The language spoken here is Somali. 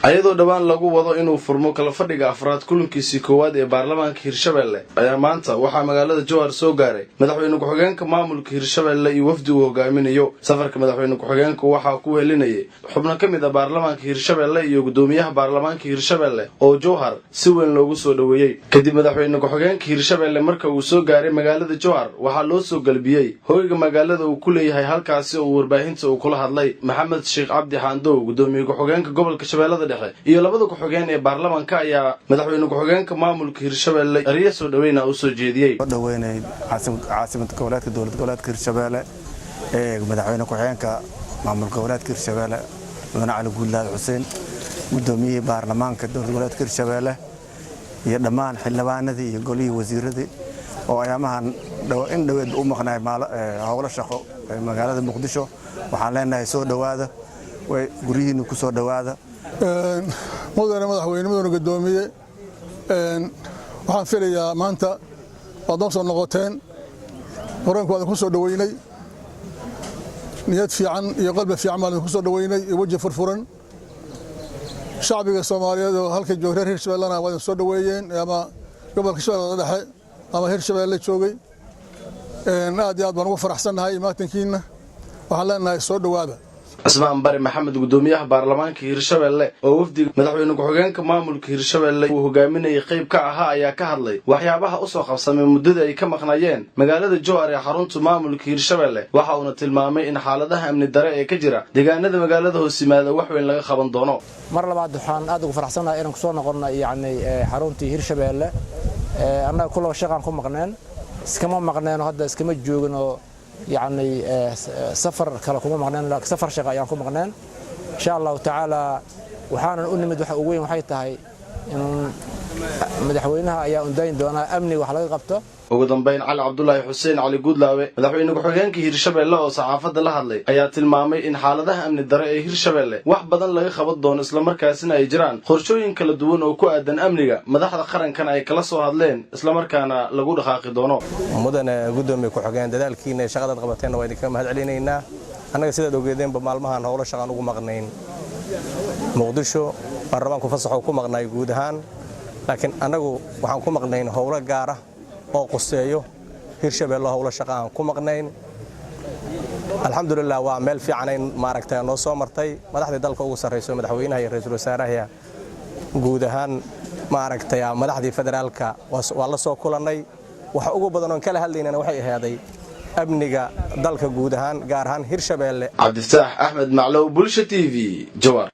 Ayadoo dhowaan lagu wado inuu furmo kala fadhiga afraad kulankiisii koowaad ee baarlamaanka Hirshabelle, ayaa maanta waxaa magaalada Jowhar soo gaaray madaxweyne ku-xigeenka maamulka Hirshabelle iyo wafdi uu hogaaminayo. Safarka madaxweyne ku-xigeenku waxaa ku helinayay xubno ka mid ah baarlamaanka Hirshabelle iyo guddoomiyaha baarlamaanka Hirshabelle oo Jowhar si weyn loogu soo dhoweeyey. Kadib madaxweyne ku-xigeenka Hirshabelle marka uu soo gaaray magaalada Jowhar, waxaa loo soo galbiyey hoyga magaalada uu ku leeyahay, halkaasi oo warbaahinta uu kula hadlay. Maxamed Sheekh Cabdi Xaandow, guddoomiye ku-xigeenka gobolka Shabeellada Dhexe iyo labada ku-xigeen ee baarlamaanka, ayaa madaxweyne ku-xigeenka maamulka Hirshabelle ariya soo dhaweyna u soo jeediyey. Dhaweynay caasimad goboleedka dowlad goboleedka Hirshabelle ee madaxweyne ku-xigeenka maamul goboleedka Hirshabelle, Mudane Cali Guudlaad Xuseen, gudoomiyihii baarlamaanka dowlad goboleedka Hirshabelle iyo dhammaan xildhibaanadii iyo golihii wasiiradii oo ayaamahan in dhoweedba u maqnaay howlo shaqo ee magaalada Muqdisho. Waxaan leenahay, soo dhowaada, guryihiinnu ku soo dhowaada. Mudane madaxweyne, mudane guddoomiye, waxaan filayaa maanta waad noo soo noqoteen. Horaanku waa idinku soo dhoweynay, niyad fiican iyo qalbi fiican baan idinku soo dhoweynay iyo weji furfuran. Shacbiga Soomaaliyeed oo halka jooga, reer Hirshabellena, waa idin soo dhoweeyeen, ama gobolka Shabeellada Dhexe ama Hirshabelle joogay. Aad iyo aad baan ugu faraxsannahay imaatinkiinna. Waxaan leenahay, soo dhowaada. Cismaan Bari Maxamed, guddoomiyaha baarlamaanka Hirshabelle oo wafdiga madaxweyne ku-xigeenka maamulka Hirshabelle uu hogaaminayay qayb ka ahaa, ayaa ka hadlay waxyaabaha usoo qabsamay muddadii ay ka maqnayeen magaalada Jowhar ee xarunta maamulka Hirshabelle. Waxa uuna tilmaamay in xaaladaha amni dare ee ka jira deegaanada magaalada hoos yimaada wax weyn laga qaban doono. Mar labaad waxaan aad ugu faraxsannahay inaan kusoo noqonno, yacni, xaruntii Hirshabelle. Annaga kullaba shaqaan ku maqneen, iskama maqneen, hadda iskama joogin oo, yacni, safar kale kuma maqneen, laakiin safar shaqa ayaan ku maqneen. Insha Allahu tacaala waxaanan u nimid, waxa ugu weyn waxay tahay in madaxweynaha ayaa undayn doonaa amniga wax laga qabto. Ugu dambayn, Cali Cabdulaahi Xuseen Cali Guudlaawe, madaxweyne ku-xigeenka Hirshabelle oo saxaafadda la hadlay, ayaa tilmaamay in xaaladaha amni dare ee Hirshabelle wax badan laga qaban doono, islamarkaasina ay jiraan qorshooyin kala duwan oo ku aadan amniga, madaxda qarankana ay kala soo hadleen, islamarkaana lagu dhaqaaqi doono. Mudane gudoomiye ku-xigeen, dadaalkiina ee shaqadaad qabateenna waa idinkaga mahad celinaynaa. Annaga, sidaad ogeedeenba, maalmahan howlo shaqaan ugu maqnayn Muqdisho. Baarlamaanku fasaxoo ku maqnaay guud ahaan, laakiin annagu waxaan ku maqnayn howlo gaara oo quseeyo Hirshabeelle. Howlo shaqa aan ku maqnayn, alxamdulilah, waa meel fiicanayn maaragtay noo soo martay. Madaxdii dalka ugu sarrayso, madaxweynaha iyo ra'iisul wasaaraha, guud ahaan, maaragtay, madaxdii federaalka waa la soo kulannay. Waxa ugu badan oon kala hadlaynana waxay ahaaday amniga dalka guud ahaan, gaar ahaan Hirshabeelle. Cabdifataax Axmed Maclow, Bulsha TV, Jowhar.